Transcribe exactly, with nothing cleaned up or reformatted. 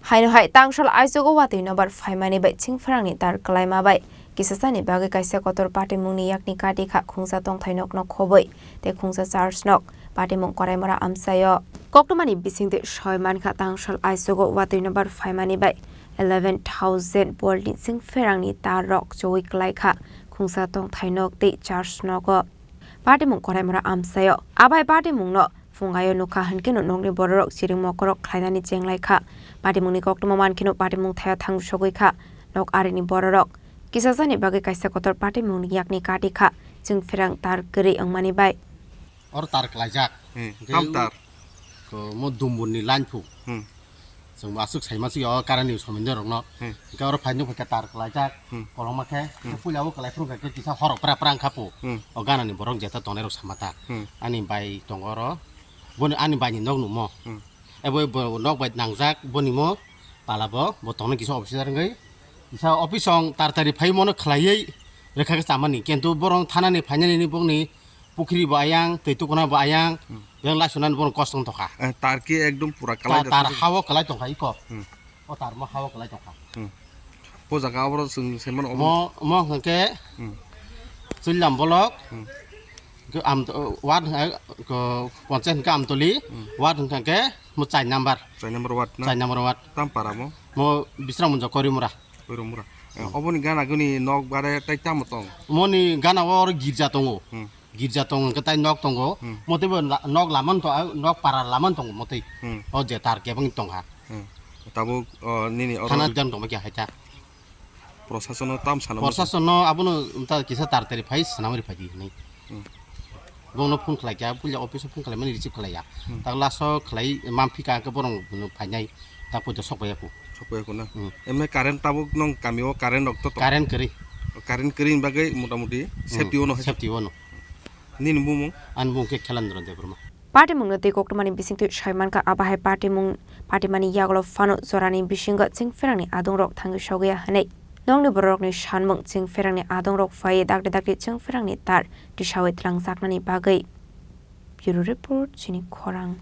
Haino hai tangsal aichugo watwi nobar phaimani bai chingphrangni tar kwlaima bai kisasani bagwi kaisa kotor patimungni yakni kati kha khungsa tongthai nokno khobwi tei khungsa church nok patimung Koraimora amchaio. Koktwmani bisingtwi soi mankha tangsal aichugo watwi nobar phaimani bai eleven thousand volt ni chingphrangni tar rok chowui kwlai kha khungsa tongthai nok tei church nogo. Patimung Koraimora amchaio. Abai patimungno phungaio nukha hinkhe no nokni bororok chiring mokorok khlainani chenglai kha. Patimungni koktwma mankheno patimung thaio thang sogwi kha nok arini bororok. Kisasani bagwi kaisa kotor patimungni yakni kati kha chingphrang tar kwrwi wngmani bai. Oro tar kwlaijak. Hmm. Hwnkhe tam tar? Ko mo Dumbur ni line phu. Hmm. Chwng bo aswk sai masi o current ni somondo rok no. Hmm. Hwnkhe oro phai nukha khe tar kwlaijak. Hmm. Koloma khe, hmm, puila o kwlai phuru khe kisa horo pra pra wngkha phu. Hmm. O gana ni borok jeta tongnai rok sama ta. Hmm. Ani bai tongo oro. Boni ani bai ni nok numo. Hmm. Ebo bo nok bai nangjak boni mo pala bo, bo tongnai kisa officer wngwi. Kisa office ong tar tari phai mono khlaiwi rwkha khe chamani. Kintu borok thana ni phainani ni bokni pukhri bo ayang, twi tukuna bo ayang, hmm, yang laisunan bono kosto wng tongkha. Eh, tar ki ekdom pura ta-, kalai tar hao kalai tongkha iko. Hmm. O tar mo hao kalai tongkha. Hmm. O jaga aboro chwng sai mano obo. Mo, mo hwnkhe, hmm, Chullam bolok, hmm, ke am, ward hwnkhe, ko, ponchayat hwnkhe Amtoli, hmm, ward hwnkhe mo char number. Char number ward na? Char number ward. Tam para mo? Mo Bisram Munja Korimura. Korimura. Hmm. Eh, oboni gana guni nok bare tai tamo tong? Moni gana o oro girja tongo. Hmm. Girja tong hwnkhe tai nok tongo. Hmm. Motwi bo la-, nok laman to, ah, nok para laman tongo motwi. Hmm. O je tar kebeng tongkha. Hmm. Tabuk, oh, nini oro thana jam tongma khe hai ta. Prosasono tam sana. Prosasono abono ta kisa tar tari phai sanamari phai di hinwi. Hmm. Bono phone khlai kha, puila office o phone khlai mani receive khlai ya. Hmm. Tak last o khlai mamphi ka khe borong phainai. Ta poito sok bai ya ku. Sok bai ya ku na? Hmm. Emne current tabuk nong kami o current rok to to? Current kwrwi. Current kwrwi ni bagwi mota moti, hmm, safety o no hai? Safety o no. Nini bumung? Ani bumung khe Khelandra Debbarma. Patimungno twi koktwmani bisingtwi soi mankha, abo hai patimung, patimani yagulo phano jorani bisingo chingphrangni adongrok thangwi sogwi ya hwnwi. Nokni bororokni sanmung chingphrangni adongrok phaiwi dakti dakti chingphrangni tar tisawi twlangjaknani bagwi. Bureau Report, Chini Khorang.